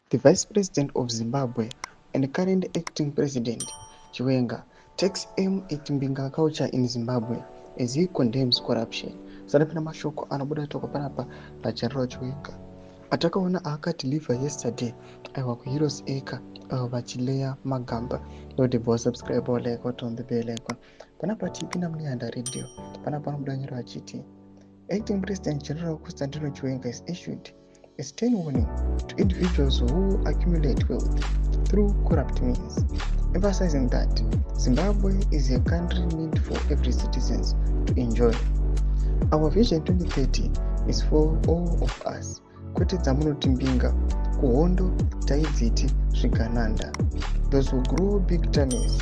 The Vice President of Zimbabwe and current acting president, Chiwenga, takes aim at Mbinga culture in Zimbabwe as he condemns corruption. Sanapinda mashoko anobuda toko panapa naGeneral Chiwenga atakaona aakadeliver yesterday, aiwa, kuHeroes Acre, avo vachileya magamba. Nodibva wasubscribe, walike, waturn on the bell icon. Panapa tichipinda muNehanda Radio, panapa anobuda nyora achiti Acting President General Constantino Chiwenga has issued a stern warning to individuals who accumulate wealth through corrupt means, emphasizing that Zimbabwe is a country meant for every citizen to enjoy. Our Vision 2030 is for all of us, kwete dzamunoti mbinga. Kuhondo taidziti zvigananda, those who grow big tummies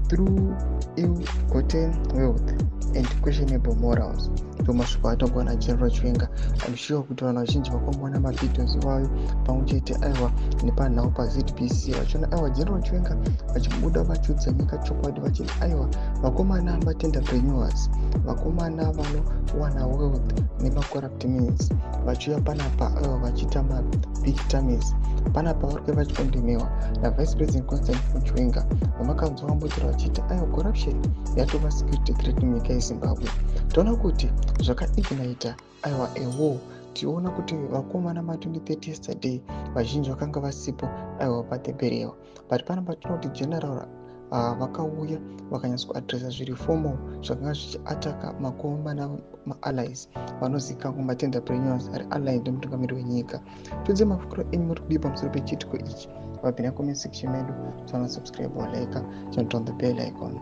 through ill-gotten wealth and questionable morals. Ndo mashoko atogwa naGeneral Chiwenga. I'm sure kuti vanhu vazhinji vakamboona mavideos iwayo pamwe chete, aiwa, nepanhau paZBC, vachiona, aiwa, General Chiwenga vachibuda vachiudza nyika chokwadi, vachiti, aiwa, vakomana matenderpreneurs, vakomana vanowana wealth nemacorrupt means, vachiuya panapa, aiwa, vachiita mabig tummies panapa, vari kuya vachicondemniwa naVice President Constantino Chiwenga, vamakanzwa vambotaura vachiti, aiwa, corruption yatova security threat munyika yeZimbabwe. Toona kuti zvakaignita, aiwa, a war. Tiona kuti vakomana ma2030 yesterday vazhinji vakanga vasipo, aiwa, pathe burial, but panapa tinoti General vakauya vakanyatsokuaddressa zviri formal zvakanga zvichiattacka makomana maallies vanozikanwa matenderpreneurs ari aligned nemutungamiri wenyika. Tiudze mafungiro enyu, muri kudii pamusoro pechiitiko ichi? Vapinda comment section medu, tana subscribe, walike, turn on the bell icon.